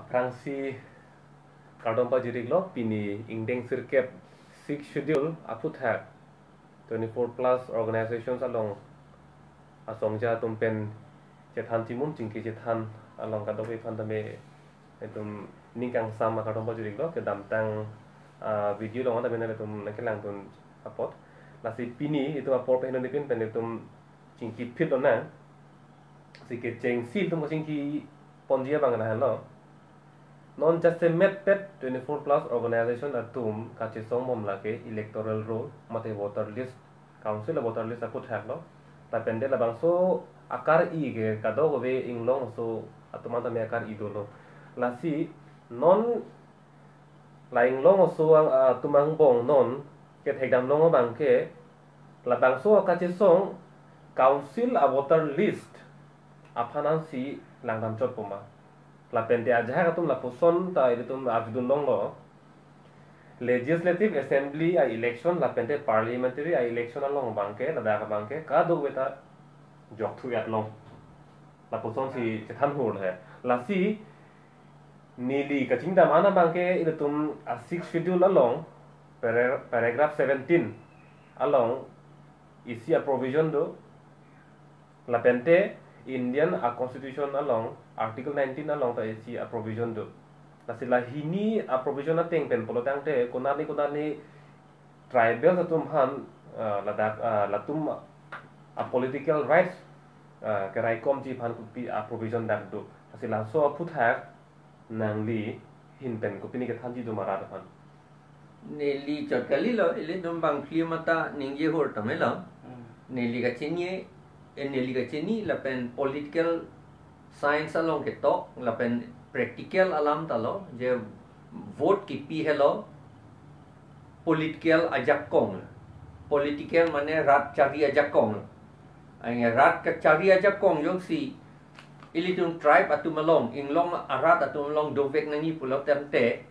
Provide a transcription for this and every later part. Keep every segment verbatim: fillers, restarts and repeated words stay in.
Aphrangsi kardom pajiriklo, pini ingdeng sirkep Sixth Schedule aphuthak twenty-four plus organizations along asongja atum pen chethan chimum chingki chethan along kadokave aphan tame itum ning kangsam akardom pajiriklo, kedamtang ah, video along tame nanglitum nangkelangdun apot. Lasi pini itum apor pen henodipin pen itum chingki phit lonang. Si kechengsi itum kachingki ponji abang lahenlo. Non jasemet pet twenty-four plus organization atum kachesong bom lake electoral roll mate voter list, council a voter list aphuthaklo. Lapen de labangso akar-i ke kadokave inglong aso atum an tame akar-i dolo. Lasi non la inglong aso ang, atum angbong non kethekdam long abang ke labangso akachesong council a voter list aphan ansi langdam chotpo ma. Lapen de ajahak atum lapuson ta ilitum arjudun longlo. Legislative Assembly a election lapen de parliamentary a election along abang ke, ladak abang ke kadokave ta jokthu-et long. Lapusonsi chethan hur he. Lasi neli kachingdam an abang ke ilitum a Sixth Schedule along para-, paragraph seventeen along isi a provision do. Lapen de Indian a constitution along article nineteen along ta isi a provision do. Lasi la hini a provision ateng pen pulo tangte konani konani tribal atum aphan ah, ladak ah, latum a political rights ah, keraikomji aphan kopi a provision dak do. Lasi laso aphuthak nangli ahin pen kopine kethanji do ma rat aphan? Neli chot kalilo, ilitum bang film ata ningje hur tamelo. Hmm. Neli kachini, eh, neli kachini lapen political science along ketok, lapen practical alam talo, je vote kipi helo political ajakong. Political mane rat chari ajakong. Ange rat kachari ajakong jongsi ilitum tribe atum along, inglong arat atum along dovek nangji pulo tangte,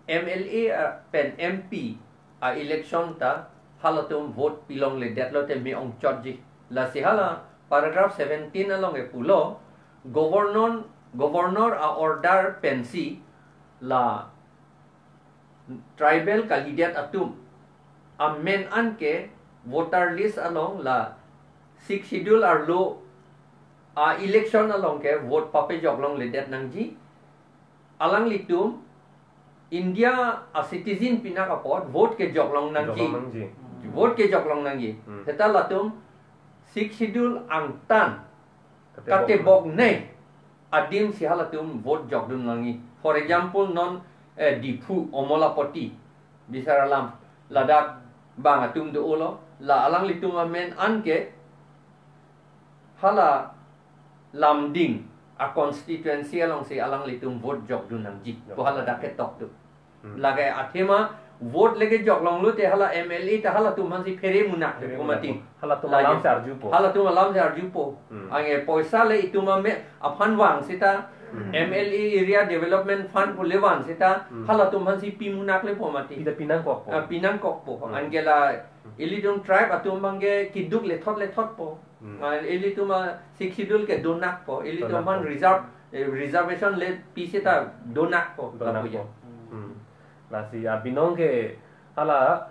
M L A, ah, pen M P a election ta halatum vote pilongledetlo te me-ong chotji. Lasi hala paragraph seventeen along ke pulo, governor, governor a order pensi la tribal kalidet atum amen an ke voter list along la Sixth Schedule arlo a election along ke vote papejok longledet nangji. Alanglitum India a citizen pinak apot vote kejok long nangji. Jok long nangji. Vote kejok long nangji. Hmm. Seta latum Sixth Schedule angtan katebok, katebok nai adim si halatum vote jokdun nangji. For example, non eh, Diphu, Omolapati, Bisar Alam, ladak bang atum dolo, la alanglitum amen an ke hala Lumding a constituency alongsi alanglitum vote jokdun nangji. Jok. Pu haladak ketok do. Hmm. Lake athema vote le kejok longlo te hala M L A ta halatum aphansi phere munak le phere pu mati. Munak. Halatum lake alam si arjupo. Halatum alam si arjupo. Hmm. Ange poisa le itum ame aphan vang seta, hmm, M L A area development fund pu le vang seta, hmm, halatum aphansi pi munak le pu mati. Pida pinangkokpo. Ah, pinangkokpo. Hmm. Anke la ilitum tribe atum abang ke keduk lethot lethotpo. Hmm. Ah, ilitum a Sixth Schedule ke donakpo, ilitum aphan, donakpo, reserve, eh, reservation le pi seta donakpo, donakpo, lapu ya. Hmm. Lasi abinong ke hala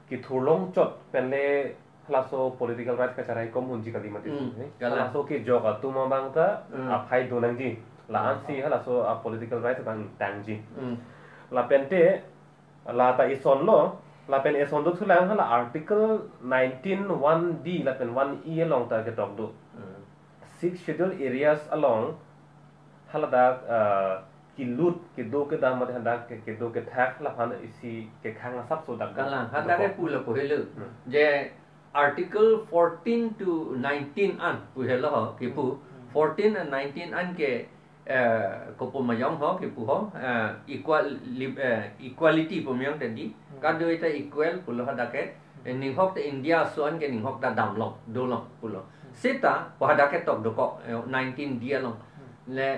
kethurlong chot pen le halaso political rights kacharaikom unji kali mati. Hmm, ne? Kalang. Halaso kejok atum abang ta, hmm, aphai donangji. La-ansi halaso a political rights abang tangji. Hmm. Lapen te la ta isonlo, lapen eson dothulang hala Article nineteen one D lapen one E along ta ketok do. Hmm. Sixth Schedule areas along haladak, ah, kelut, kedo kedam mate hadak ke-, kedo kethak laphan isi kekhang asapso dak do. Kalang, hadak ke pulo pu helo. Hmm. Je Article fourteen to nineteen an pu helo ho, kipu. Hmm. Fourteen and nineteen an ke eh, kopu mayong ho, kipu ho, eh, equal, li-, eh, equality pu mayong tadi, hmm, kadokave ta equal pulo hadak ke, eh, ninghok ta India aso an ke ninghok ta damlong, dolong pulo. Hmm. Seta, pu hadak ketok dokok, eh, nineteen D along. Hmm. Le,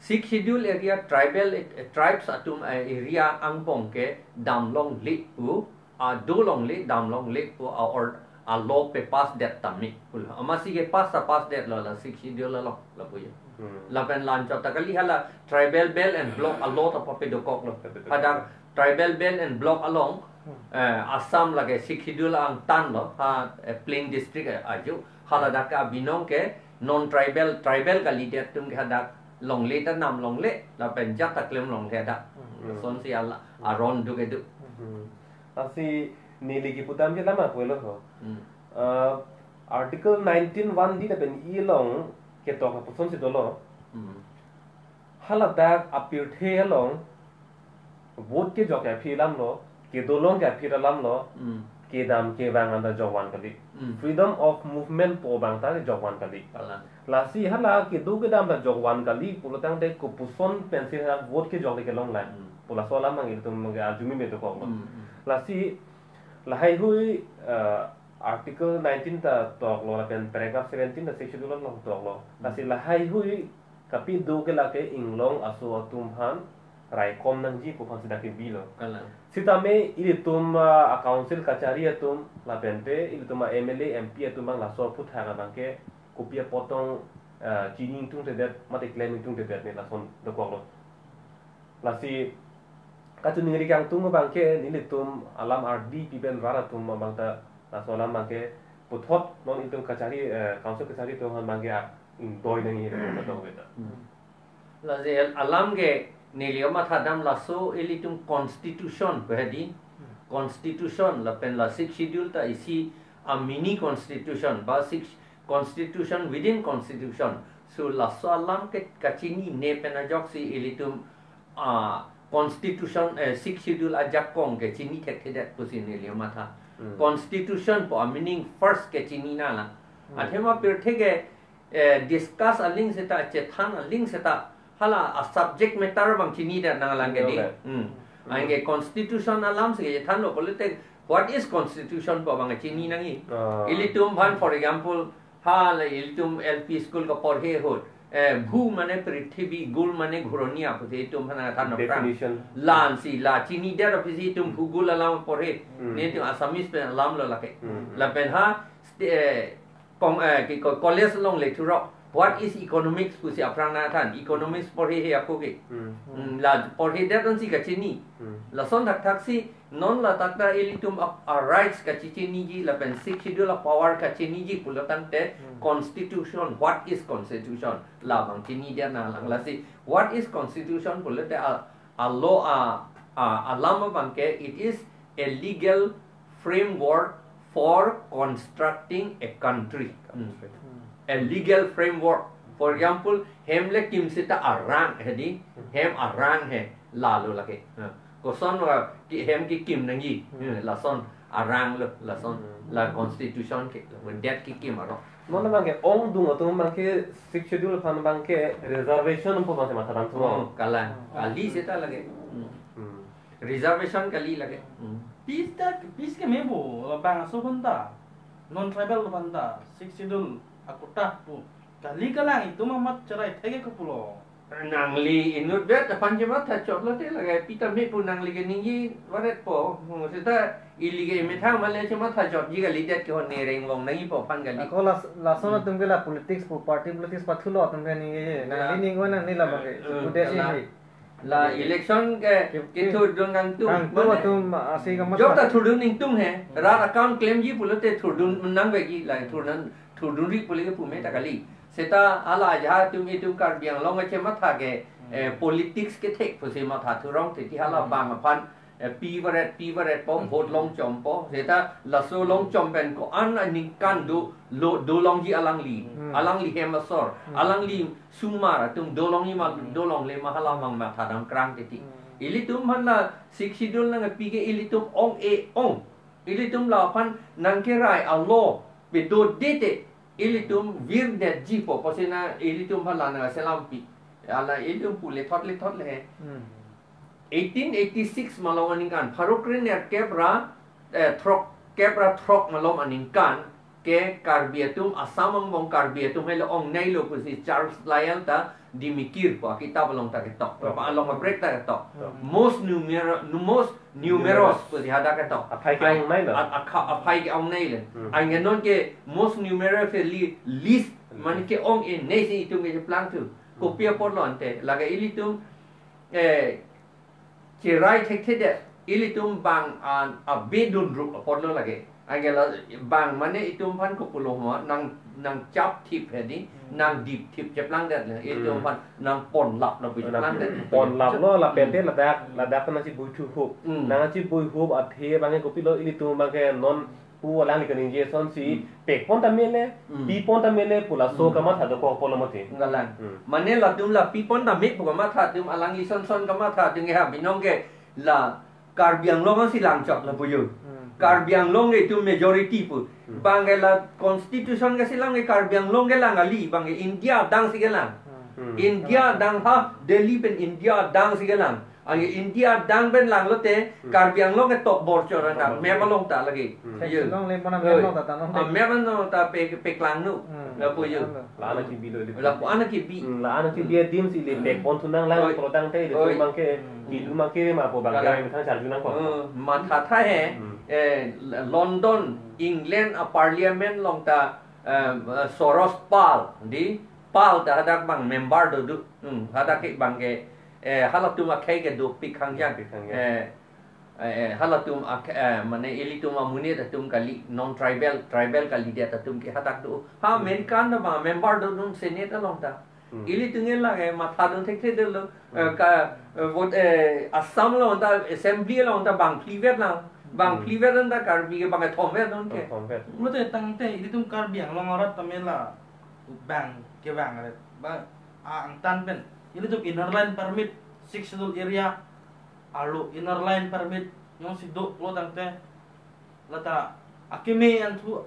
Sixth Schedule area tribal, eh, tribes atum, eh, area angbong ke damlongle pu, ah, dolongle, damlongle pu, ah, or, a-law pe-pass det tame pulo. Amatsi ke-pass ta pass detlo la Sixth Schedule along lapu ya. Hmm. Lapen la anchot ta kali, hala tribal belt and block a-law ta pape dokoklo. Pape dokok. Hadak tribal belt and block along, eh, Assam lake Sixth Schedule angtan lo, ha, eh, plain district, eh, aju. Hala dak ke abinong ke non-tribal, tribal kalidet atum ke hadak longle ta nam longle, lapen jat ta klem longle hadak. Hmm. Lasonsi ala, aron do kedo. Hmm. Lasi neli kipudam ke lama pulo ho. Hmm. Eh, Article nineteen one D lapen E along ketok apusonsi dolo. Hmm. Haladak apirthe along vote kejok ke aphi alamlo, kedolong ke aphi alamlo, Hmm. kedam kevang anta jokvan kali. Hmm. Freedom of movement pu abang ta jokvan kali. Kalang. Lasi hala kedo kedam ta jokvan kali pulo tangte kopuson pensi hala vote kejok le kelong lang. Hmm. Pu laso alam abang ilitum ke arjumeme dokoklo. Hmm, hmm. Lasi lahaihui, eh, Article nineteen ta toklo lapen paragraph seventeen ta Sixth Schedule along toklo. Hmm. Lasi lahaihui kapi do ke lake inglong aso atum aphan raikom nangji pu aphansi dak kebilo. Kalang. Sitame ilitum, ah, a-council kachari atum lapente ilitum a-M L A, M P atum abang laso aphuthak abang ke kopi apot tong, ah, chini ingtungtedet mate klem ingtungtedet ne lason dokoklo. Lasi kachiningri kangtung abang ke nelitum alam ardi pi pen rat atum abang ta laso alam abang ke puthot non ilitum kachari, eh, council kachari atum aphan abang ke, ah, ingdoi nangji pu ta dong beta. Hmm. Lasi alam ke neli mathadam laso ilitum constitution pu hedi. Hmm. Constitution lapen la Sixth Schedule ta isi a-mini constitution ba six constitution within constitution. So laso alam ke kachinine pen ajoksi ilitum, ah, constitution, eh, Sixth Schedule ajakong ke chini thekthedet pusi neli matha. Hmm. Constitution pu a-meaning first ke chinine lang. Hmm. Athema pirthe ke, eh, discuss aling seta, chethan aling seta, hala a-subject matter abang chinidet nanglang ke di. Chinidet. Hmm. Hmm. Anke constitution alamsi chethanlo pulote, what is constitution pu abang chini nangji. Ah. Ilitum aphan, for example, hala ilitum L P school kaporhe ahut, eh, bhu mane prithibi, gul mane ghuroniya pusi itum aphan than aphrang. Definition. Lansi la chinidet pusi itum bhugol alam porhe. Hmm. Netum Assamese pen alamlo lake. Hmm. Lapen ha, st-, eh, kong, eh, ki ko-, college along le thurok, what is economics pusi aphrang nangthan, economics porhehe ako ke. Hmm. Hmm, la porhedet ansi kachini. Hmm. Lason thakthaksi non ladak ta ilitum a, a-rights kachechiniji lapen Sixth Schedule a-power kachiniji pulo tangte, Hmm. constitution, what is constitution? Labang chinidet nanglang. Lasi what is constitution pulote a, a-law a, a, alam abang ke, it is a legal framework for constructing a country. Hmm. Hmm. A legal framework. For example, hem le kim seta arang hedi, Hmm. hem arang he, lalo lake. Hmm. Koson va ki hem kekim nangji. Hmm. Hmm, lason aranglo, lason Hmm. la constitution ke, la det kekim arong. Non abang ke ongdung atum abang ke Sixth Schedule aphan abang ke reservation pu abang se mathadam thu. Hmm, kalang. Hmm. Kali seta lake. Hmm. Hmm. Reservation kali lake. Hmm. Pis ta, pis ke mebo, labang aso aphan ta. Non-tribal aphan ta, Sixth Schedule akota pu. Kali kalang, itum amat cherai theke kopulo. Nangli inutvet aphan chematha chotlo te lake, pi ta me pu nangli keningje varetpo. Hmm, seta ili ke methang male chematha chotji kalidet ke ho, ne rengvong nangjipo aphan kali. Ako las-, lason Hmm. atum ke la politics pu, party politics pathulo atum ke ningje. Nangli Ya. ningje nangli labang ke. Hmm, Kude si kalang. Hi. La election ke, Ke, ke ke thurdun kangtung. Kangtung Mane, atum asi kamatha. Jok ta thurdun ingtung he. Hmm. Rat account klemji pulote thurdun nangvekji, la thurdun, thurdunri pule ke pume ta kali. Seta hala ja atum itum Karbi Anglong achematha ke, Hmm. eh, politics kethek pusi matha thurong titi hala Hmm. bang aphan, eh, pi varet, pi varetpo, Hmm. vote longchompo. Seta laso longchom pen ko-an aningkan do, lo, dolongji alangli. Hmm. Alangli hem asor. Hmm. Alangli sumar atum dolongji ma, Hmm. dolongle ma hala abang mathadam krang titi. Hmm. Ilitum aphan la Sixth Schedule nangpi ke ilitum ong-e ong. Ilitum la aphan nangkerai a-law pedodete ilitum virnetjipo, pusi na ilitum aphan la nangselampi. Hala ilitum pu lethot lethot le. Hmm. Eighteen eighty-six malom aningkan, pharo krenerkep ra, eh, throkkep ra throk malom aningkan, ke Karbi atum, Assam angbong Karbi atum helo ongneilo pusi Charles Lyall ta Dimikir pu akitap along ta ketok. Tok. Along abrek ta ketok. Tok. Most numerous, most numerous Numerous. pusi hadak ketok. Aphai ke Ai-, ongneilo. a-, akha-, aphai ke ongneilo. Hmm. Anke non ke most numerous ke li-, least, Hmm. mane ke-ong-e ne si itum keplang thu. Hmm. Kopi apotlo ante. Lake ilitum, eh, cherai thekthedet, ilitum bang an abe dunrup apotlo lake. Anke la bang mane itum aphan kopulo ma nang, nangchap thip hedi, Hmm. nangdip thip cheplangdet le. Itum Hmm. aphan nangponlap lapu Nang cheplangdet. ponlaplo lapen te Hmm. ladak, ladak nangchibui thuhup. Hmm. Nangchibui hup athe abangke kopilo ilitum abangke non pu alangli kaningje asonsi Hmm. pekpon tame le, Hmm. pipon tame le pu laso Hmm. kamatha dokok apotlo mati. Galang. Hmm. Mane latum la pipon tame pu kamatha atum alangli son son kamatha atum ke ha binong ke la Karbi Anglong si langchot lapu yo. Hmm. Karbi Anglong ke itum majority pu. Hmm. Bangke la constitution kasilang ke Karbi Anglong kelang kali, bangke India adang si kelang. Hmm. Hmm. India adang ha, Delhi pen India adang si kelang. Anke India adang pen langlote, Hmm. Karbi Anglong ke tok bor chora na, Tok bor. map along ta lagi. Hmm. Yo. Long le mana Oi. map along ta, ta nong Ah, te. map along ta pe, peklang nu. Hmm. Lapu yo. Lapu. La-an akibi lo di. Lapu-an akibi. Hmm, la-an akibi Hmm. adim si le Hmm. pekpon thu nanglang Oi. pro tangte ilitum Oi. abangke Hmm. kilu abangke ma po abangke Kalang. methang charju nangkok. Hmm, mathatha he, Hmm. eh, London, England a parliament along ta, eh, Soros Pal, di Pal ta hadak abang member do do. Hmm, hadak ke abangke, eh, halatum akhei ke dopik hangjan. Dopik hangjan. Eh, eh, eh, halatum ak-, eh, mane ilitum amonit atum kali, non tribal, tribal kalidet atum ke hadak do. Ha, Hmm. American do abang member do dun Senate along ta. Hmm. Ilitum ke lake matha dun thekthedetlo. Eh, Hmm. ka, eh, vote, eh, Assam along ta assembly along ta bang phli vet lang. Bang Hmm. phli vet lang ta Karbi ke bang thom vet dun ke. Thom vet. Mute tangte ilitum Karbi Anglong arat tame la bang kevang ret. Ba, a, angtan pen. Ilitum Inner Line Permit, Sixth Schedule area arlo Inner Line Permit jongsi dolo tangte, lata akeme an thu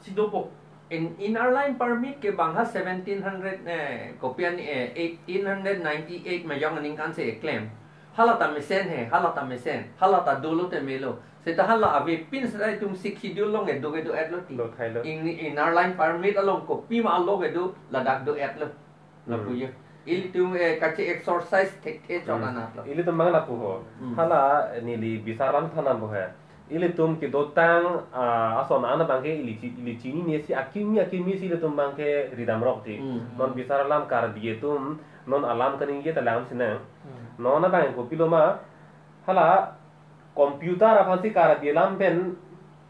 si dopo. In, Inner Line Permit ke bang ha seventeen hundred, eh, kopi an, eh, eighteen hundred ninety-eight majong aningkan si keklem. Halata mesen he, halata mesen, halata dolo te melo. Seta hala avepin seta itum Sixth Schedule along kedo kedo-etlo ti. Dothailo. In, Inner Line Permit along kopi ma alo kedo ladak do-etlo. Lapu Hmm. yo. Ilitum, eh, kache-exercise thekthe chok Hmm. anatlo. Ilitum abang lapu ho. Hmm. Hala neli bisar alam than nangpo he. Ilitum kedotang, ah, ason an abangke ili chi-, ili chinine si akimi akimi si ilitum abangke ridamrok ti. Hmm. Non bisar alam Karbi atum non alam kaningje ta lang sinang. Hmm. Non abang kopilo ma hala computer aphan si Karbi alam pen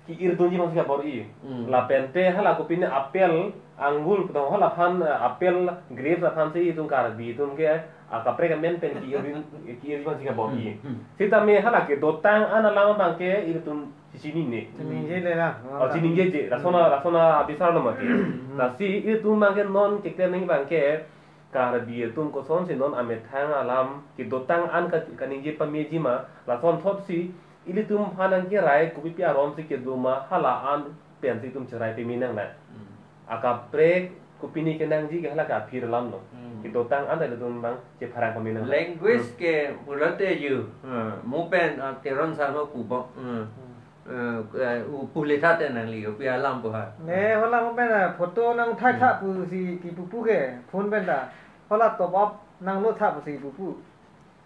ki-irdunji aphan si kabor-i. Hmm. Lapen te hala kopine apple, angur, puthot halaphan, eh, apple, grapes aphan si itum Karbi atum ke akaprek amen pen ki-irdun, ki-irdunji aphan si kabor-i. Hmm. Hmm. Sitame hala kedotang an alam abangke ilitum chinine. Chiningje le na. Oh, chiningjeje. Lason a, lason abisar lo mati. Hmm. Lasi ilitum abangke non keklem nangji abangke Karbi atum kosonsi non amethang alam kedotang an ka-, kaningje pameji ma, lasonthotsi ilitum aphan nangkerai kopipi aron si kedo ma hala an pensi itum cherai peme nangnang. Hmm. Akaprek kopine kenangji ke hala ke aphir alam lo. Hmm. Kedotang an ta ilitum abang chepharang peme nangnang. Language Hmm. ke pulote yo. Hmm. Mo pen, ah, Teron salo kubok. Hmm. Hmm. Eh, eh, u pule tha te nangli, u pi alam pu ha. Ne, hala mo pen, eh, photo nangthai Hmm. tha pusi kipu pu ke, phone pen ta. Hala top up nanglo tha pusi kipu pu.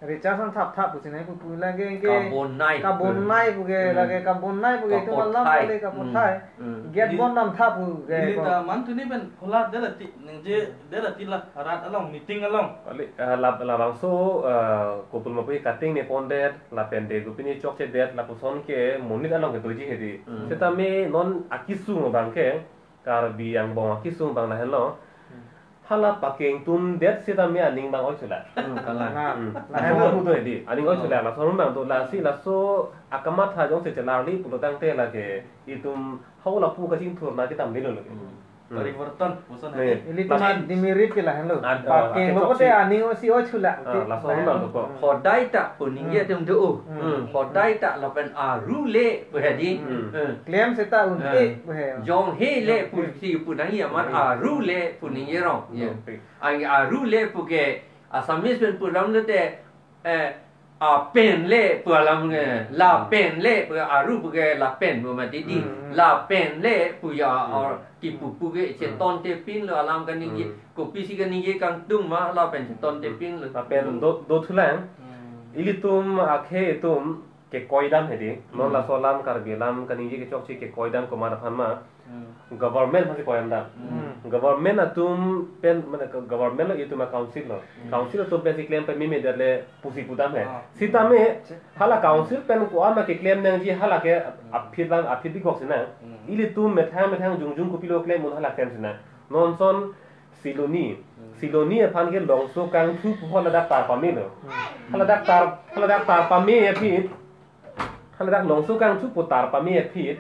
Recharge nangthap tha pusi nangpu pu lake ke. Kabon nai. Kabon Hmm. nai pu ke, Hmm. lake kabon nai pu ke, itum alam Kapothai. le kapothai. Hmm. Hmm. Gate Ili-, bon dam tha pu ke ili ko. ta man tuni pen phola dela ti, ningje dela ti la rat along, meeting along. Kali, eh, lab-, labangso, eh, kopul mapu cutting ne pondet, lapen te kopine chokchedet, lapuson ke monit along ke doji hedi. Hmm. Setame non akesung abangke, Karbi angbong akesung abang lahenlo. Hmm. Hala pakengtumdet setame aning abang oi chula. Hmm, kalang. Nah, Hmm. lahenlo. Laso pu do hedi, aning oi chula, Hmm. laso abang do lasi, laso akamatha jongsi chelarli pulo tangte lake, itum hau lapu kachingthur na kedam dilo lake. Hmm. Hmm. Parivartan, bosan Ne. hai. Ilitum Lapen demerit ke lahenlo. Ad-, ah, Pakeng akechok lo pote si. aning si oi chula. Ah, laso Lahen. abang do ko. Hmm. Hodai ta pu ningje Hmm. atum do. Hmm. Hmm. Hodai ta lapen aru le pu hedi. Hmm. Hmm. Klem seta un Eh. te pu he. Jong he le Hmm. pu si pu nangji amat Hmm. aru le pu ningje rong. Hmm. Ye. Hmm. Ang aru le pu ke Assamese pen pu lam le te, eh, a pen le pu alam ke, la pen le pu aru pu ke la pen pu mati di. Hmm. La pen le pu ya Hmm. or kipu pu ke Hmm. cheton te pin lo alam kaningje. Hmm. Kopisi kaningje kangtung ma la pen cheton te pin lo. Lapen do, do thulang. Hmm. Ilitum akhei atum kekoi dam hedi. Non Hmm. laso alam Karbi alam kaningje kechokche kekoi dam komat aphan ma. Hmm. Government aphansi koi dam. Hmm. Government atum pen, mane, government lo itum a council lo. Hmm. Council atum pensi klem pameme det le pusi pudam he. Ah. Sitame hala council pen ko-an ma keklem nangji hala ke Hmm. aphi lang aphi bikok sinang. Hmm. Ilitum methang methang jongjong kopilo klem un hala klem sinang. Non son Siloni. Hmm. Siloni aphan ke longso kangthu pu haladak tar pame lo. Hmm. Haladak tar, haladak tar pame aphi. Haladak longso kangthu pu tar pame aphi.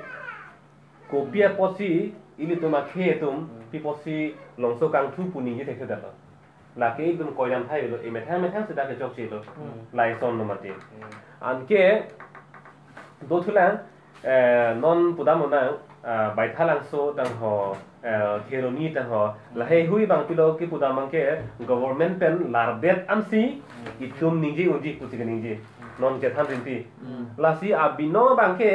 Kopi apotsi ilitum akhei atum Hmm. pi apotsi longso kangthu pu ningje thekthedet lo. Lake ilitum koi dam thai lo, emethang methang seta kechokche lo. Hmm. Lason lo mati. Hmm. Anke do thulang, eh, non pudam unang, eh, Baithalangso tangho, eh, Kheroni tangho, Hmm. laheihui bang pilo kipudam bang ke government pen lardet ansi Hmm. itum ningje unji pusi kaningje. Hmm. Non chethan rinti. Hmm. Lasi abinong bang ke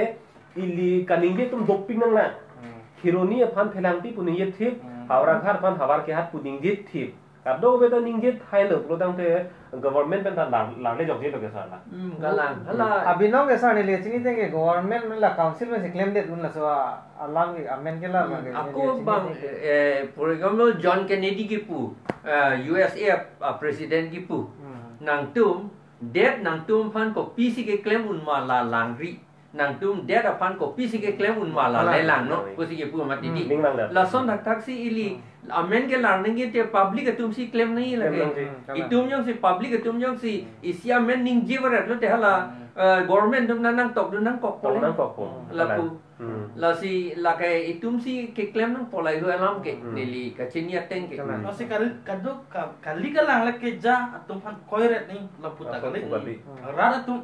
ili kaningje atum dopik nang na. Hmm. Kheroni aphan Phelangpi pu ningje thip, Hmm. Howraghat aphan Havarkehat pu ningje thip. Kadokave ta ningje thai lo pulo tangte government pen ta lar, larle jokje lo ke sala. Hmm, kalang, hala. Abinong ke sar neli chini teng ke government la council pensi klemdet un laso a, alam ke amen ke la Hmm, bang ke ako neli chini bang, teng ke. Eh, for example, John Kennedy kipu, eh, U S A, ah, president kipu. Hmm. Nangtum, det nangtum aphan kopisi keklem un ma la langri. Nangtum det aphan kopisi keklem un ma la Kalang. Lelang no, Hmm. pusi kipu mati di. Hmm. Ning lang dat. Lason thakthak si ili, Hmm. amen kelar nangji te public atum si klem nangji Klem lake. Nangji. Hmm, kalang. Itum jongsi public atum jongsi, Hmm. isi amen ningje varet lote hala, Hmm. eh, government atum nang nangtok dun nangkok Tok pole. Nangkok po. Hmm. Lapu. Kalang. Hmm. Lasi lake itum si keklem nangpo laheihui alam ke, Hmm. neli kachini ateng ke. Kalang. Lasi kal-, kaduk ka-, kali kalang lake ja atum aphan koiret ni lapu ta Lason kali. Pu kali. Hmm. Rat atum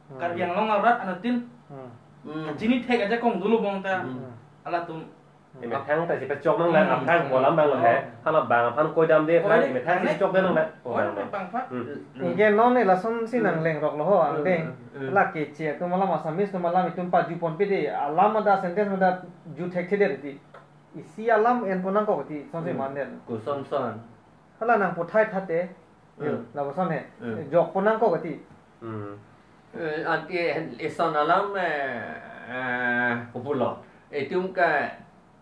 Hmm. Karbi Anglong arat anatin Hmm. Hmm. kachini thek ajakong dolo bong ta. Hmm. Halatum. Emethang ta si pechok nang la, Hmm. aphan kolam bang lo he. Hala bang aphan koi dam de, Koi aphan de, emethang si koi de. Chok de nang la. Koi de, bang aphan. Hmm. Anke non ne lason si Hmm. nanglengrok lo ho, Hmm. angdeng. Hmm. Lake che atum alam Assamese atum alam itum pajupon pe de, alam ada sentence ada ju thekthedet ti. Isi alam enpon nangkok ti, sonsi Hmm. manden. Koson son. Hala nangputhai thate. Hmm. Lapuson he. Hmm. Jokpon nangkok ti. Hmm. Eh, anti eson alam, eh, eh, kopulo. Itum ke,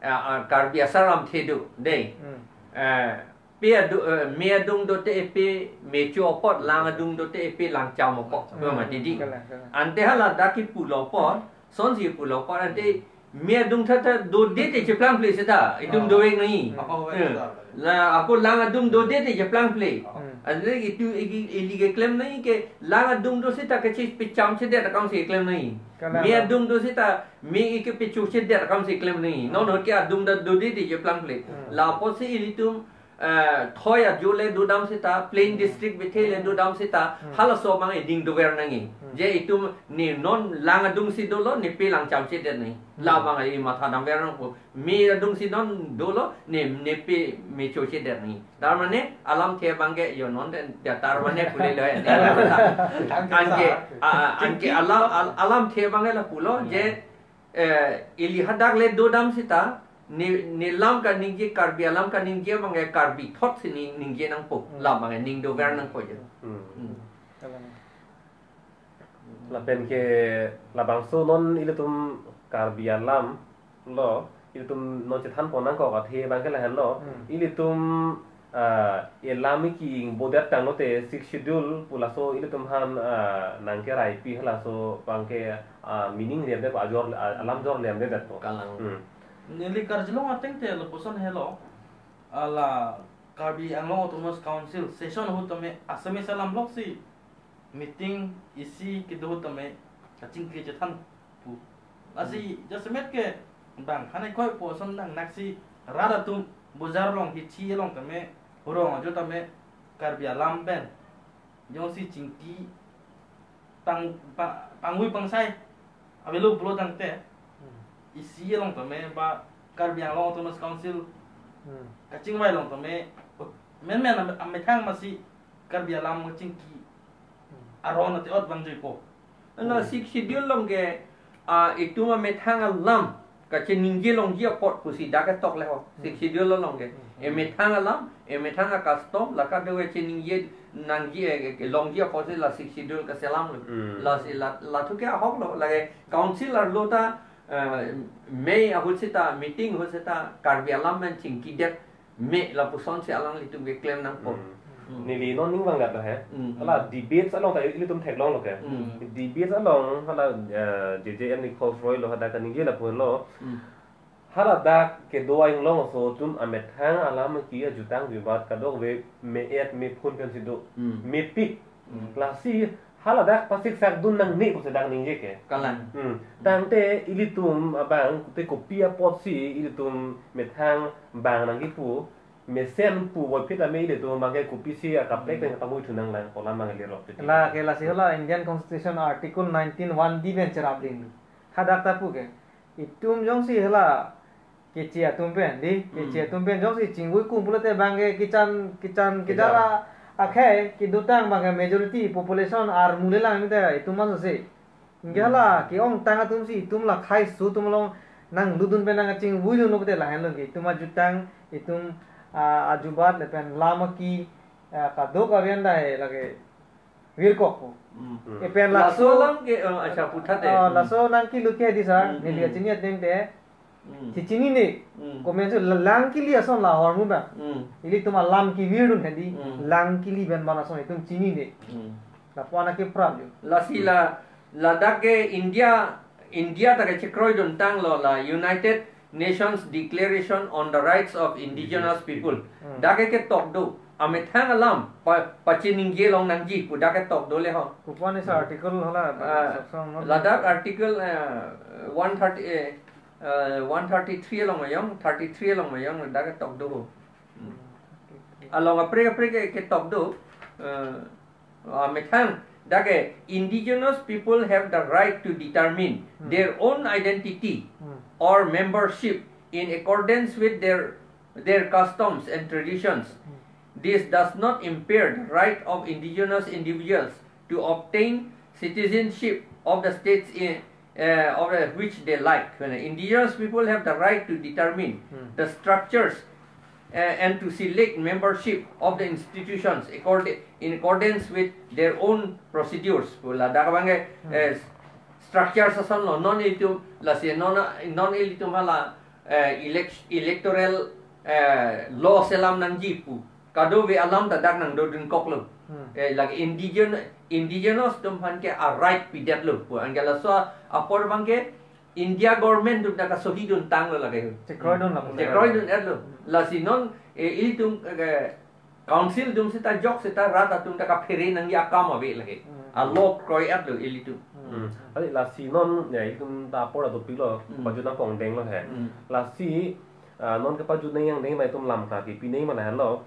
eh, eh, Karbi asar lamthe do, dei. Hmm. Eh, pe adu-, eh, me adung dote epe mecho apot, lang adung dote epe langcham apot. Hmm. Pu mati di. Kalang, kalang. Ante hala dak kipulo apot, sonsi pulo apot, ante me adung tha tha dode te cheplang phle seta, itum Oh. dovek nangji. Oh, Eh, betul. La ako lang adung dode te cheplang phle. Hmm. Ante itum ili, ili keklem nangji ke lang adung do seta kachepecham chedet akam si keklem nangji. Kalang. Me adung do seta me kepecho chedet akam si keklem nangji. Non ahut ke adung da dode te cheplang phle. Hmm. Lapotsi ilitum, eh, thoi ajo le dodam seta, plain Hmm. district bethe le dodam seta, Hmm. halaso abang eding dover nangji. Hmm. Je itum ne non lang adung si dolo, ne pe langcham chedet nangji. Hmm. Labang ai matha damver nangpo. Me adung si non dolo, ne, ne pe mecho chedet nangji. Tar mane, alamthe abang ke, yo non den, ya tar mane pule lo ya. Anke, a, a, anke alam, al-, alamthe abang ke lapulo, Hmm. je, eh, ili hadak le dodam seta, ne, ne lam kaningje, Karbi alam kaningje abang ke Karbi thot si ning, ningje nangpo, Hmm. labang ke ning dover nangpo je. Hmm. Hmm. Kalang. Lapen ke labangso non ilitum Karbi alam lo, ilitum non chethanpon nangkok athe abang ke lahenlo, Hmm. ilitum, ah, elam ki-ingbodet tanglote Sixth Schedule pu laso ilitum aphan, ah, nangkeraipi halaso abang ke, ah, meaning lemde ajor, ah, alam jor lemde detpo. Kalang. Hmm. Neli karjulong ateng te lapuson helo, hala Karbi Anglong Autonomous Council session ahut tame Assamese alam loksi meeting isi kedo ahut tame kachingki chethan pu. Lasi Hmm. jasemet ke bang khanai koi po ason nang naksi rat atum bojar along hithi along tame, rong ajo tame Karbi alam pen jongsi chingki pang, pa-, pangvui pangsai avelo pulo tangte Hmm. isi along tame ba Karbi Anglong Autonomous Council Hmm. kachingvai along tame menmen am-, amethang masi Karbi alam kachingki Hmm. aron ate ot vangjuipo. Ano Hmm. Sixth Schedule along ke, ah, itum amethang alam kachiningje longji apot pusi dak ketok le ho. Sixth Hmm. Schedule along ke. Hmm. Emethang alam, emethang a-custom, la kado kachiningje nangji, eh, eh, longji apotsi la Sixth Schedule kaselam lo. Hmm. Lasi la, la thu ke ahok lo, lake council arlo ta, eh, mei ahut seta, meeting ahut seta, Karbi alam pen chingkidet me lapusonsi alanglitum keklem nangpo. Hmm. Hmm. Neli non ning vangdat lo he. Hmm. Hala debates along ta ilitum theklong lo ke. Hmm. Debates along hala, eh, J J M Nichols Roy lo hadak kaningje lapu henlo. Hmm. Hala dak kedo ainglong aso atum amethang alam ki ajutang jubat kadokave me-et mephun pensi do. Hmm. Mepik. Hmm. Lasi haladak pasiksak dun nangne pusi dak ningje ke. Kalang. Hmm. Tangte ilitum abang te kopi apotsi ilitum methang bang nangji pu, mesen pu voiphit ame ilitum abang ke kopisi akaprek Hmm. pen katangui thu nanglang pu alam abang lirok. La ke lasi hala Indian Constitution Article nineteen one D pen cherap ding. Hadak ta pu ke. Itum jongsi hala Keche atum pen, di, Keche Hmm. atum pen jongsi chingvui kum pulote abang ke kechan, kechan, Kechan. kejara akhei kedotang abang ke majority population armu le lang mite itum masose. Anke Hmm. hala ke-ongtang atumsi itum la khei su atum along nanglut dun pen nangchingvui dun pulote lahenlo ke itum ajutang, itum, ah, ajubat lapen lam aki, ah, kadokave an dai lake virkokpo. Hmm. Hmm. Epen Laso lakso alam ke, eh, acha puthot te. Ah, Hmm. laso nangkilu ke di sir, Hmm, neli hmm. kachini ateng te. Hmm. Chechinine. Hmm. Komensi la-, lang kili ason la ahormu abang. Hmm. Ilitum alam kevir dun hedi. Hmm. Lang kili pen bana ason itum chinine. Hmm. Lapu-an ke prap jo. Lasi la, ladak ke India, India ta kachekroidun tanglo la United Nations Declaration on the Rights of Indigenous People. Hmm. Dak ke ketok do. Amethang alam pa, pachiningje long nangji pu dak ketok do le ho. Kopi-an isi Hmm. article hala, Ah, section no? Ladak article, eh, one thirty, eh, eh, one thirty-three along ayong, thirty-three along ayong dak ketok do ho. Hmm. Okay, okay. Along kaprek kaprek ke, ketok do. Eh, ah, methang, dak ke indigenous people have the right to determine Hmm. their own identity Hmm. or membership in accordance with their, their customs and traditions. Hmm. This does not impair the right of indigenous individuals to obtain citizenship of the states in, uh, of the, which they like. When indigenous people have the right to determine Hmm. the structures, uh, and to select membership of the institutions accord-, in accordance with their own procedures. Pu ladak abang ke, Hmm. eh, structures ason lo, non ilitum, lasi non, non ilitum hala, eh, elect-, electoral, eh, law selam nangji pu. Kadokave alam ta dak nangdodun koklo. Hmm. Eh, lake indigen-, indigenous atum aphan ke a-right pidetlo pu. Anke laso apor abang ke India government atum ta kasohidun tanglo lake. Chekroidun lapu. Chekroidun-etlo. Hmm. Lasi non, eh, ilitum, eh, council atum seta jok seta rat atum ta kaphere nangji akam ave lake. Hmm. A-law kroi-etlo ilitum. Hmm. Hmm. Adi lasi non, ya, ilitum ta apor ta dopiklo, Hmm. pajut nangpongdenglo he. Hmm. Lasi, ah, non kepajut nang yang deng ma itum lam ka kipi nang ma lahenlo.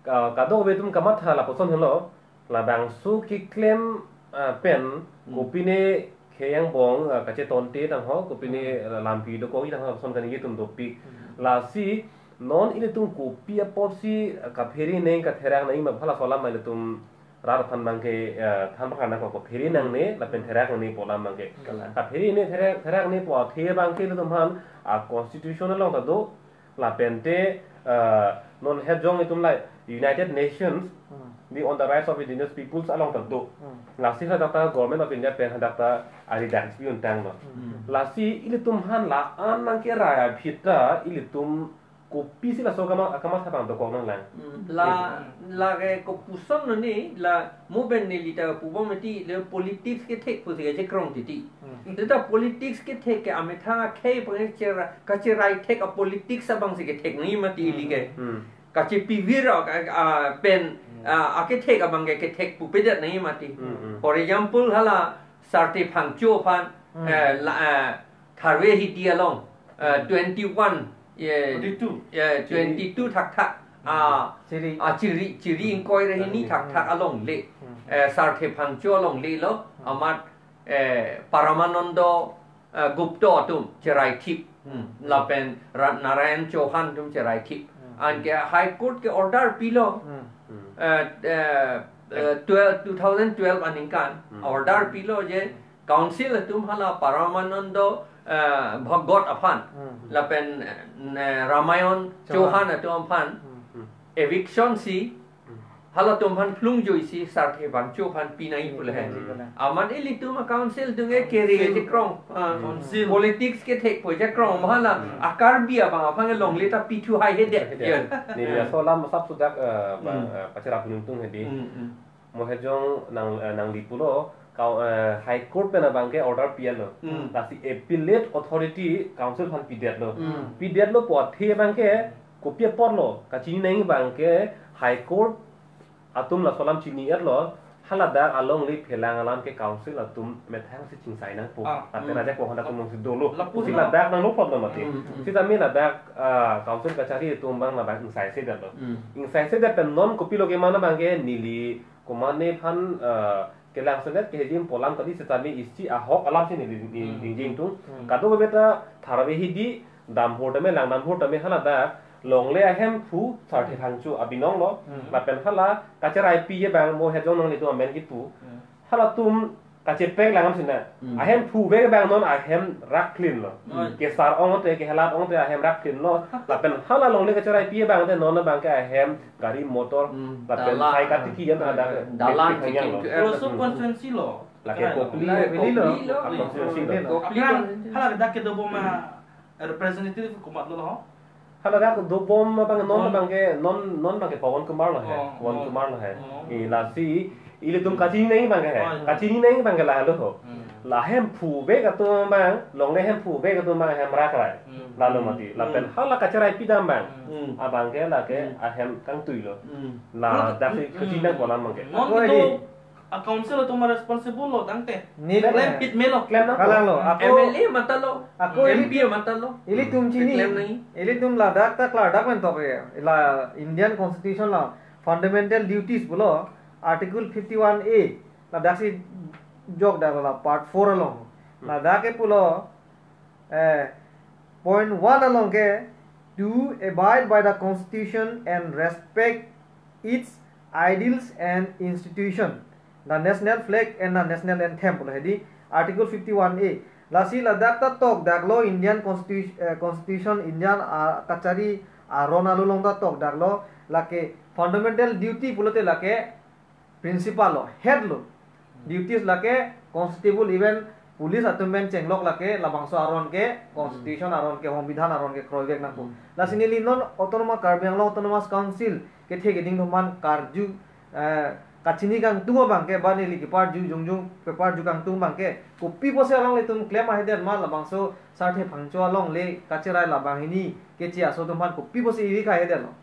Ka-, kadokave atum kamatha lapuson helo. Labangso keklem, ah, pen, Hmm. kopine khei angbong, ah, kachetonte tang ho, kopine Hmm. lampi dokok-i tang ho, lason kaningje atum dopik. Hmm. Lasi, non ilitum kopi apotsi, ah, kaphere nang katherak nang ma hala aso alam ma ilitum rat aphan abang ke, ah, than pakar nangkok, kaphere Hmm. nangne, lapen Hmm. therak nangne pu alam abang ke. Kalang. Kaphere ne therak, therak ne pu athe abang ke ilitum aphan, ah, constitution along ta do, lapen te, eh, non het jong itum la United Nations, Hmm. the on the rights of indigenous peoples along ta do. Hmm. Lasi hadak ta Government of India pen hadak ta ari dak pi untang lo. Hmm. Lasi ilitum aphan la-an nangkerai aphi ta ilitum kopisi laso kama, kamatha abang dokok nanglang. Hmm. La, lake kopuson lo ni, la mo pen neli ta pubom mati le politics kethek pusi kachekrong titi. Hmm. Seta politics kethek ke amethang akhei abang chera-, kacherai thek a-politics abangsi kethek nangji mati ili ke. Hmm. Kachepivir a, a, pen, Hmm. a, akethek abang ke kethek pupedet nangji mati. Hmm, hmm. For example, hala Sarthe Phangcho aphan, Hmm. eh, la, eh, Tharve Hidi along, eh, Hmm. twenty-one, eh, Twenty-two. eh, twenty-two thakthak. Ah, Chiri. ah, chiri, chiri Hmm. ingkoi ra hini Hmm. thakthak alongle. Hmm. Eh, Sarthe Phangcho alongle lo, Hmm. amat, eh, Paramanando, eh, Gupta atum cherai thip. Hmm. Lapen Ra-, Narayan Chauhan atum cherai thip. Hmm. Anke High Court ke order pilo. Hmm. Eh, eh, eh, twelve, two thousand twelve aningkan Hmm. order pilo je council atum hala Paramanando, eh, Bhagwat aphan Hmm. lapen, eh, Ramayan Chauhan. Chauhan atum aphan Hmm. eviction si Hmm. halatum aphan phlung joisi Sarthe Phangcho aphan pinai pule he. Hmm. Amat ilitum a council atum ke kere Council. Chekrong. Ah, Council. Politics kethekpo chekrong hala Hmm. a Karbi abang aphan ke longle ta pithu hai he de. Pithu hai he de. Ya. Neli laso alam asap sudak, eh, ba, Hmm. eh, pachara punung tung hedi. Hmm, hmm. Mo hejong nang, eh, nangli pulo, kau, eh, High Court pen abang ke order pianlo. Hmm. Lasi appellate authority council aphan pidetlo. Hmm. Pidetlo pu athe abang ke kopi aporlo, kachini nangji abang ke High Court atum laso alam chini-etlo, haladak alongle phelang alam ke council atum methang si chingsai nangpo. Ah, Lapen hmm. ajak pohon atum si dolo. Lapu Si no. ladak nanglo apotlo mati. Hmm, hmm. Sitame ladak, ah, council kachari atum abang ladak ingsai sedetlo. Hmm. Ingsai sedet pen non kopilo kemana abang ke neli komatne aphan, ah, kelang sedet kehejim pu alam kali sitame isi ahok alam si neli ni Hmm. ningjing tung. Hmm. Kadokave ta tharve hidi damhur tame langdamhur tame haladak longle ahemphu Sarthe Phangcho abinong lo. Hmm. Lapen hala kacheraipi abang mo hejong nanglitum amen kipu. Hmm. Halatum kachepek lang-am sina. Hmm. Ahemphu ave abang non ahem rak klinlo. Hmm. Kesar ong te kehelat ong te ahem rak klinlo. Lapen hala longle kacheraipi abang te non abang ke ahem gari motor. Hmm. Lapen Dalan. sai katiki yan ada Dalan kepek hanyang lo. tikin ke Roso Hmm. constituency lo. Lake Kaya. Kopili. Lai Kopili lo. Kopili lo. Ah, constituency lo. Kopili lo. Kopili Aphrang lo. hala dak kedobom a representative komatlo lo. Haladak dobom abang non Non. abang ke non non abang ke Pawan Kumar lo he. Oh, Pawan oh. Kumar lo he. Oh. I lasi ilitum kachini nangji abang ke he. Oh, iya. Kachini nangji abang ke lahelo ho. Hmm. Lahemphu ave atum abang, longle hemphu ave atum abang hem rak rai. Hmm. Lalo mati. Lapen Hmm. hala kacheraipi dam abang. Hmm. Abang ke lake Hmm. ahem kangtui lo. Hmm. Ladak si Hmm. kachini nang pu alam abang ke. Non Ako itu ini. a council atum responsible lo tangte. Ni Klem le. pit me lo. Klem nang Kalang lo. Ako M L A matha lo. Ako M P ili matha lo. Ilitum chini. Klem nangji. Ilitum ladak ta klardak mentok ya. La Indian Constitution la fundamental duties pulo Article fifty-one A. Ladak si jokdak la part four along. Hmm. Ladak ke pulo eh, point one along ke, to abide by the Constitution and respect its ideals and institution, the national flag and the national anthem pulo hedi Article fifty-one A. Lasi ladak ta tokdaklo Indian Constitu-, eh, Constitution, Indian, ah, kachari aron along ta tokdaklo, lake fundamental duty pulote lake principal lo, head lo. Duties lake constable, even police atum pen chenglok lake labangso aron ke constitution aron ke, songbidhan aron ke kroivek nangpo. Hmm. Lasi neli non Autonomous Karbi Anglong Autonomous Council kethe keding atum aphan karju, eh, kachini kangtung abang ke ba neli keparju jongjong keparju kangtung abang ke kopi pusi alanglitum klem ahedet ma labangso Sarthe Phangcho alongle kacherai labang hini keche aso atum aphan kopi pusi iri kha ahedet lo.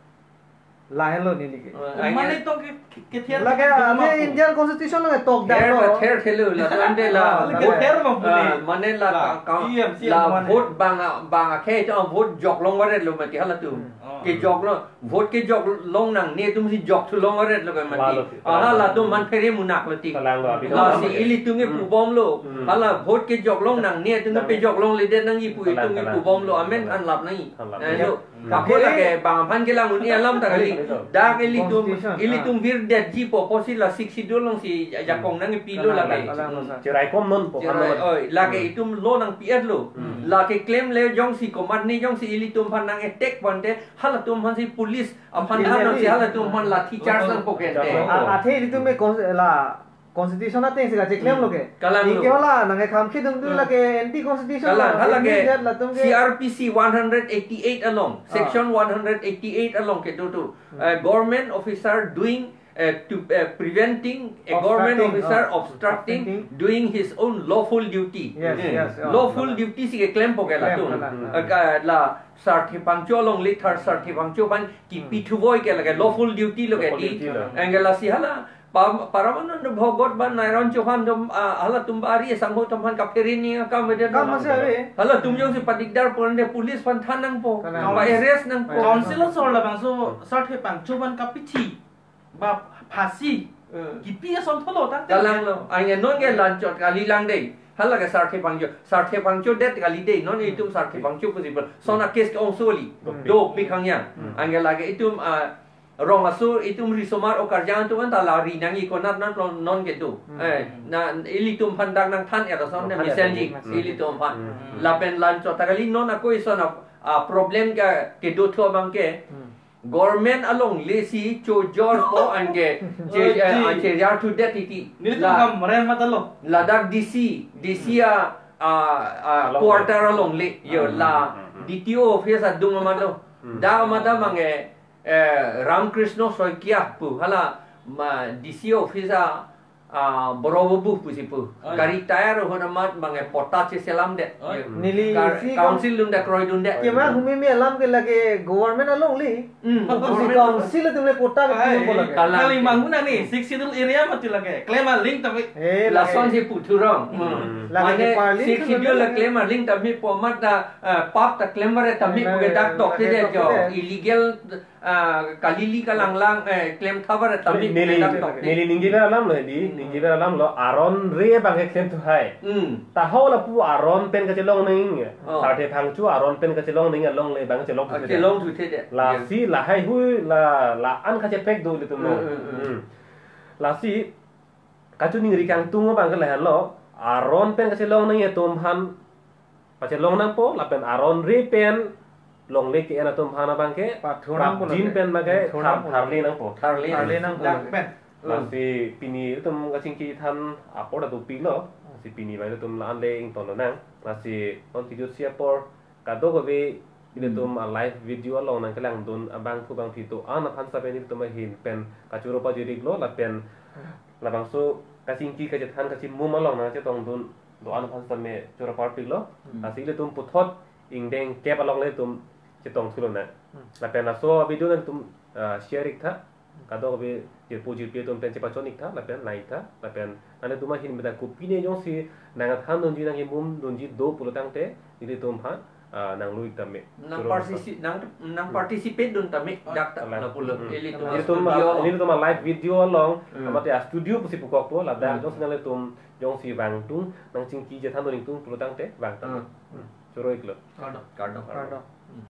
Lahenlo neli ke. Oh, Mane aye. to ke, ke, kether Lake ke ane duma po. Indian Constitution lo tokdak Ther lo. ba ther thelo la, to ante la Ah, vote, kether ma puli. ah, mane la La, ka, ka, P M C la mane. vote bang, bang akhei to vote joklong varet lo mati halatum. Hmm. Oh. Kejoklong, vote kejoklong nangne atum si jok thulong varet lo ke mati. Lalo, Ah, lalo. halatum man phere munak lo ti. Kalang lo, abi Lasi dong. ilitum ke Hmm. pubomlo. Hmm. Hala vote kejoklong nangne atum ke Kalang. pejoklongledet nangji pu Kalang, itum ke kalang. pubomlo. Amen Kalang. than lap nangji. Than lap. Eh, Kalang. lo. Hmm. Kapo lake bang aphan kelang un-e alam ta kali. Kalang. Dak ilitum, Constitution, ilitum ah. virdetji pu apotsi la Sixth Schedule alongsi ajakong Hmm. nangpilo Kalang, lake. kalang, kalang, sir. Cheraikom non pu Cherai, aphan lo. oi, lake Hmm. itum lo nangpi-etlo. Hmm. Lake klemle jongsi komatne jongsi ilitum aphan nang-attack pu ante, halatum aphansi police aphan Police than nangsi aphan. halatum aphan lathi charge Oh. nangpo ke ante. Oh. A, athe ilitum me cons-, la Constitution ateng si kacheklem lo ke. Kalang Ning lo. ke hala nang ekham khidung tu Hmm. lake anti constitution Kalang, lo. hala ke Anti that latum ke. C R P C one hundred eighty-eight along, Ah. section one hundred eighty-eight along kedo tu. Hmm. Uh, government officer doing, uh, to, uh, preventing a government Obstructing, officer ah, obstructing obstructing. doing his own lawful duty. Yes, Hmm. yes, ah. Lawful duty si keklempo ke Klem, latum. kalang, Uh, ah. ka, la Sarthe Phangcho alongle thar Sarthe Phangcho aphan kipi Hmm. thuvoi ke lake lawful duty lo ke Lawful di. duty lo. Anke lasi hala Pa-, Paramanando Bhagwat ba Narayan Chauhan atum, ah, halatum ba ari sangho atum aphan kapherini akam ede Kam alam masih lo. ari. Halatum jongsi padigdar pu ante police aphan than nangpo. Kalang. Pa arrest nangpo. Kalang. Council asor labangso Sarthe Phangcho aphan kapithi ba phasi. Eh. Kipi ason tholo tangte. Kalang lo. Anke non ke lanchot kali lang dei. Hala ke Sarthe Phangcho. Sarthe Phangcho det kali dei, non itum Sarthe Phangcho pusi pu. Sona case ke-ongso li. Dopik. Dopik hangyang. Hmm. Anke lake itum, ah, rong aso itum risomar o karjang atum anta la ri nangji konat nat lo non kedo. Hmm. Eh, na ilitum aphan dak nangthan era son ne Nangthan mesen era ji, mesen. Ilitum aphan. Hmm. Lapen la-anchot ta kali non ako ison a, a problem ke kedo thu abang ke. Hmm. Government alongle si chojor po anke che-, Oh, eh, ji. Ah, chejor thu det titi. Nelitum La, kam rem matalo. Ladak D C, D C a, a, a, Along. Quarter alongle. Yo, Hmm, la hmm, hmm, hmm. D T O office adung amado. Hmm. Da amada mange, eh, Ramkrishna Saikia pu. Hala ma D C office a, ah, Boro Bubu pusi pu. Oi. Gari tyre ahut amat mange patta cheselam det. Oi. Yo. Neli Kar-, isi kam- council dun det, kroidun det. Kema humimi alam ke lake government alongle. Hmm. Pusi council atum le patta ke Ai, pi ko lake. Kalang. Kali manghuna ni, Sixth Schedule area mati lake. Klem aling tapi. Eh, lake. Lason si pu thurong. Hmm. Lake Mane parli Sixth thurong Schedule lake. Klem aling tapi pu amat ta, eh, pap ta klem bare tapi Lake, pu ke dak tok lake te tok jo. Te. Illegal, ah, kalili kalanglang, eh, klem tha bare tapi pu ke Neli, dak tok te. Neli ningje ber alam lo di, Hmm. ningje ber alam lo, aron re abang ke klem thu hai. Hmm. Taho lapu aron pen kachelong nangji. Oh. Sarthe Phangcho aron pen kachelong nangji alongle abang chelong thu Ah, the. Chelong thu the de. Lasi lahai hui la, la-an kacheprek do ilitum lo. Hmm, hmm, hmm. Hmm. Lasi kachiningri kangtung abang ke lahenlo. Aron pen kachelong nangji atum aphan pachelong nangpo, lapen aron re pen longle ke-en atum aphan abang ke Pathur nangpo prapjin lake. Pen abang ke Pathur thar-, nangpo. Tharle nangpo. Tharle Tharle nangpo. Dak pen. Hmm. Lasi pini itum kachingki than apor ta dopik lo. Lasi pini abang itum la-an le ingtonlo nang. Lasi non kejut si apor kadokave ilitum Hmm. a live video along nangkelangdun abangphu bangphi do-an aphan sapen ilitum ahin pen kachoro pajir-iklo lapen labangso kachingki kachethan kachimum along nangchetongdun do-an aphan same choro parpiklo. Hmm. Lasi ilitum puthot ingdeng kep along le itum chetong thulo nang. Hmm. Lapen laso video nangtum, ah, share-iktha. Kadokave jirpo jirpi atum pen chepachon-iktha, lapen lang-iktha, lapen nanglitum ahin meda kopine jongsi nangthandunji nangkimumdunji do pulo tangte, nelitum aphan, ah, nanglu-ik tame. Nang Choro participate, nang, nang Hmm. participate dun tame, Oh. dak ta, Alang. lapulo, Hmm. ilitum Ilitum studio. a, ilitum a live video along, Hmm. amate a studio pusi pukokpo, ladak Hmm. jongsi nanglitum, jongsi vangtung, nangchingki chethandun ingtung pulo tangte, vang tame. Hmm. Hmm. Choro-iklo. Kardom. Kardom. Kardom.